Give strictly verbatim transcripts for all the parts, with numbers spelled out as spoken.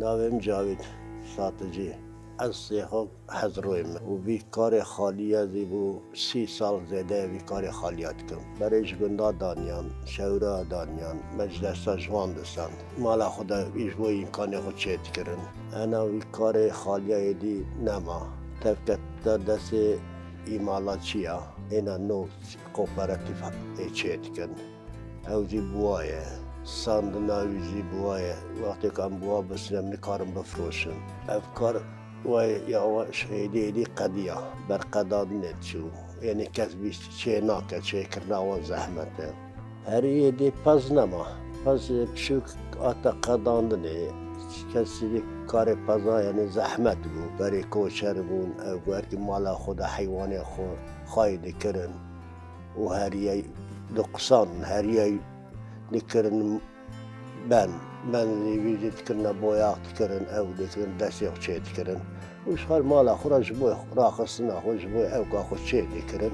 Navê min Cavîd Saticî. Ez Sêxo Hezroyê me û vî karê xaliya zî bû sî sal zêde vî karê xaliya dikim. Berê ji gunda daniyan, şewra daniyan, me ji desta ji wan disan. Mala xwe de ji bo îmkanê xwe çê dikirin. Ena vî karê xaliya êdî nema. Tevkete destê îmalatçiya, êna nû kooperatîf ê çê dikin. Ew jî buwa ye. Sandina wî jî buwa ye. Wextê ku em buwa bisînin, em nikarin bifroşin. Ev kar wê yawaş êdî êdî qediya. Ber qedandinê diçû. Yanî kes bîst çê nake, çêkirina wan zehmet e. Herî êdî pez nema. Pez pişûk hate qedandinê. Kesî karê peza, yanî zehmet bû. Berê koçer bûn, ew werkî mala xwe de heywanê xwe xwayî dikirin. û heriyê diqusandin, heriyê dikirin ben. Ben zî wî jî dikirine boyax dikirin, ew dikirin, destê xwe çê dikirin. Û ji xwe mala xwe re ji bo raxistina xwe, ji bo ewka xwe çê dikirin.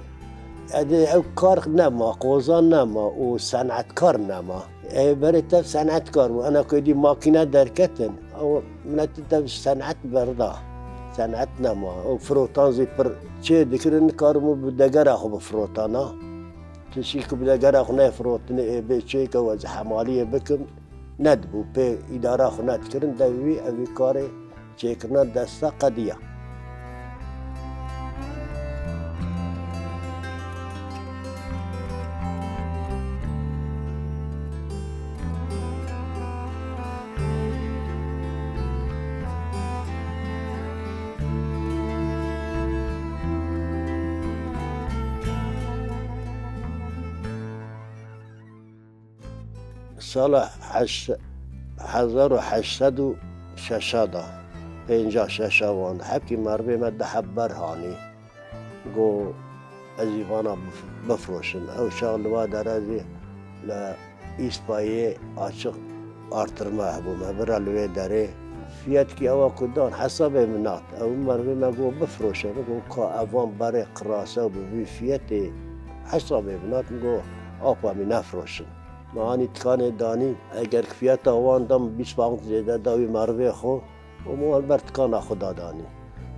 Edê ew kar nema, qoza nema û senetkar nema. Ê berê tev senetkar bû. Ena ku êdî makîne derketin, ew milet tev senet berda. Senet nema. Ew firotan zî pir çê dikirin, nikaribû bi degera xwe bifirotana. Tiştî ku bi degera xwe nefirotine, ê bê çêke we ez hemaliyê bikim, nedibû. Pê îdara xwe nedikirin, dev wî ev wî karê çêkirina desta qediya. Sala heşt-, hezar û heşt sed û şeş de, pênca şeş wan, hepkî merivê me du heb ber hanî. Go, ez jî vana bif-, bifroşim. Ew çax li wa derê jî li Îspayê açiq artirme hebû. Me bira li wê derê. Fiyetkî ewa ku dan hesabê min hat. Ew merivê me go bifroşe. Min go ka evan berê qirase û bi vî fiyetê hesabê min hat. Min go apa min nefroşin. Me anî tikanê danî, eger fiyeta wan da min bîst pound zêde da wî merivê xwe û min wan ber tikana xwe da danî.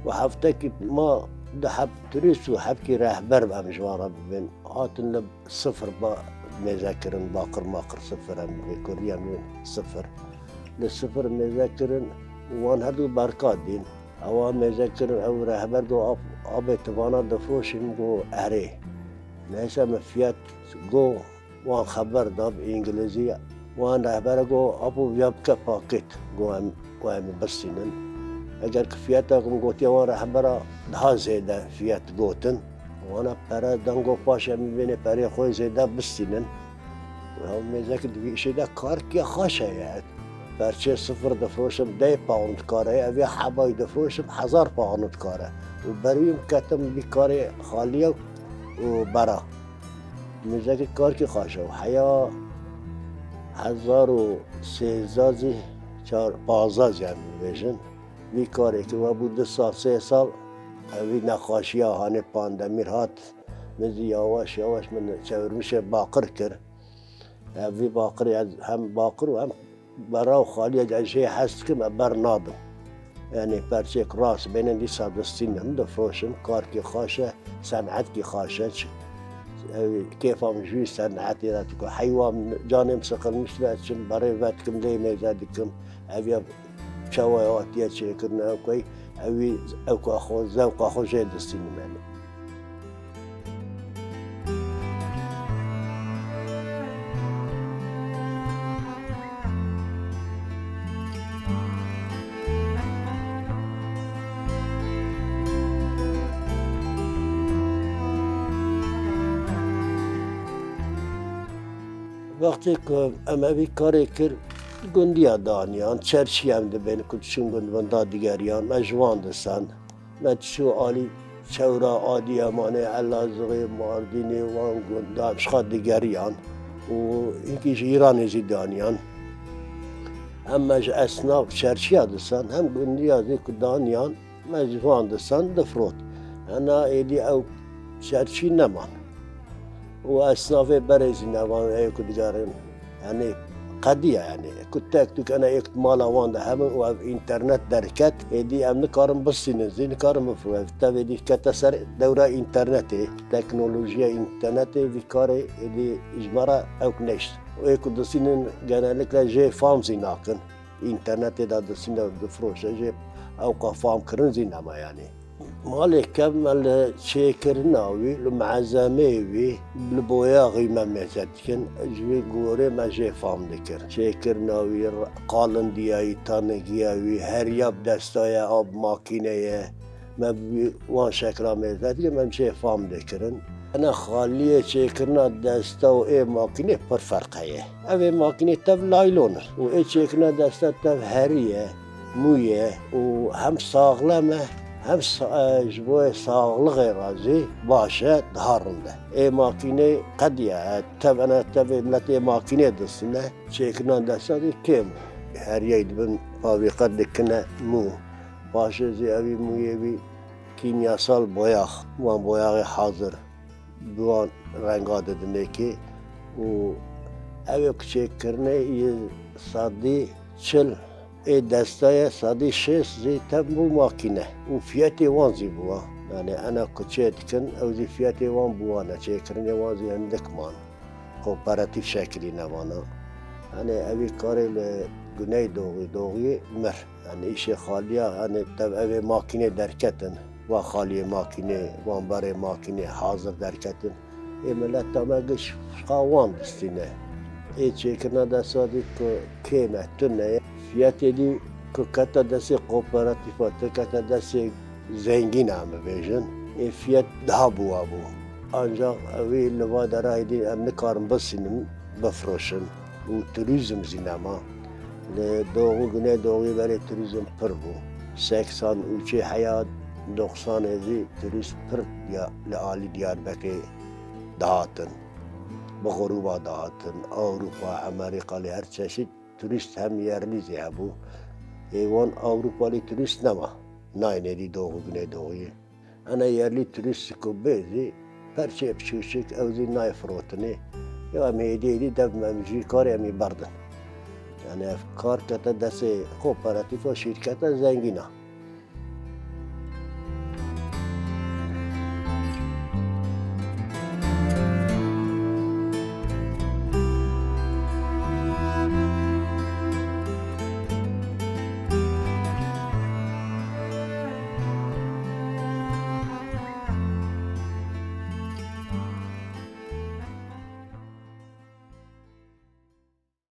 Û heftekî ma du heb turîst û hebkî rehber em ji wan re bibin. Hatin li sifir ba mêze kirin, baqir maqir sifir em vê kurdî em bên sifir. Li sifir mêze kirin û wan herdu berka dîn. Ewa mêze kirin, ew rehber go ab-, abê tivana difroşin go erê. Neyse min fiyet go. Wan xeber da bi îngilîzî. Wan rehbere got, "Apo, viya bike pakêt." Got, "Em, got, em bistînin." Eger ki fiyeta ku min gotiye wan rehbera daha zêde fiyet gotin. Wana pere dan, got, "Paşê em bêne perê xwe zêde bistînin." Ya mêzek di vî işê de karkê xaş heye. Perçê sifir difroşim, deh pound kare, ev ya hebayî difroşim, hezar pound kare. Û berwî min ketim vî karê xaliye û bera. Mêzekî karkî xaş e. Heya hezar û sêzdeh zî, çar, pazdeh zî em bibêjin. Vî karê ki we bû du sal, sê sal, ev vî nexaşiya hanê pandemî hat. Min zî yawaş yawaş min çevirmişê baqir kir. Ev vî baqirê ez hem baqir û hem bera û xaliye ez jê hez dikim, ez ber nadim. Yanî perçêk rast bêne dîsa distînim, difroşim, karkî xaş e, senetkî xaş e. Çi-, ew kêfa min ji wî senetê re dike. Heywa min, canê min siqilmiş be, ez çim berê vedikim, lê mêze dikim. Ev ya çawa hatiye çêkirin, ew key, ew wî ewka xwe, zewqa xwe jê distînim yanî. Wextê ku em evî karê kir, gundiya daniyan, çerçî em dibên ku diçin gund winda digeriyan, me ji wan disan. Me diçû alî çewra Adîyamanê, Elazığê, Mardînê, wan gundan ji xwe digeriyan û hinkî ji Îranê jî daniyan. Hem me ji esnaf çerçiya disan, hem gundiya jî ku daniyan, me ji wan disan difrot. Hena êdî ew çerçî neman. Û esnafê berê jî neman ê ku digerin. Yanî qediya, yanî ku tek tûk ene êk mala wan de hebin û ev înternet derket, êdî em nikarin bistînin zî, nikarin bifro. Ev tevê dî kete ser dewra înternetê, teknolojiya înternetê vî karê êdî ji me re ewk neşt. Û ê ku distînin genellikle jê fam zî nakin. Înternetê de distîne difroşe jê ewka fam kirin zî nema yanî. Malê kev me li çêkirina wî, li meezemeyê wî, li boyaxî me mêze dikin, ji vê gorê me jê fam dikir. Çêkirina wî, qalindiya wî, tanigiya wî, heriya bi desta ye, a bi makîne ye, me bi wan şekla mêze dikin, me jê fam dikirin. Ene xaliyê çêkirina desta û ê makînê pir ferq heye. Ev ê makînê tev laylon in û ê çêkirina desta tev herî ye. Mû ye û hem saxlem e, hem sa-, e, ji bo saxlixê re jî baş e, daha rind e. Ê makînê qediya e, tev ene tevê milet ê makînê distîne, çêkirina desta jî kêm. Heriyê dibin fabrîka dikine mû. Paşê jî evî mûyê wî kîmyasal boyax, wan boyaxê hazir. Bi wan renga didin êkê û ew ê ku çêkirine yê sedî çil ê desta ye, sedî şêst jî tev bû makîne û fiyetê wan zî bi wan. Yanî ena ku çê dikin, ew zî fiyetê wan bi wan e, çêkirinê wan zî hindik man. Kooperatîf şekilî ne vana. Yanî evî karê li Guneydoxî, Doxî mir. Yanî îşê xaliya, yanî tev evê makînê derketin. Wan xaliyê makînê, wan berê makînê hazir derketin. Ê mileta me giş xwe wan distîne. Ê çêkirina desta dî ku kêm e, tune ye. Fiyetê dî ku kete destê kooperatîfa, tu kete destê zengîn e, em bibêjin. Ê fiyet daha bi wa bû. Ancaq ewî li va derayê dî em nikarin bisînin, bifroşin. Û turîzm zî nema. Li Doğu, Güneydoğu'yê berê turîzm pir bû. Seksan û çê heya doxsanê zî turîst pir diya-, li alî Diyarbekirê dihatin. Bi xurûba dihatin. Ewropa, Amerîka, lê her çeşît turîst hem yerlî zî hebû. Ê wan Ewropalî turîst nema. Nayên êdî Doğu, Güneydoğu'yê. Ene yerlî turîst ku bê zî perçê piçûçik ew zî nayê firotinê. Ya em êdî êdî dev me em jî karê em ê berdin. Yani ev kar kete destê kooperatîfa şîrketa zengîna.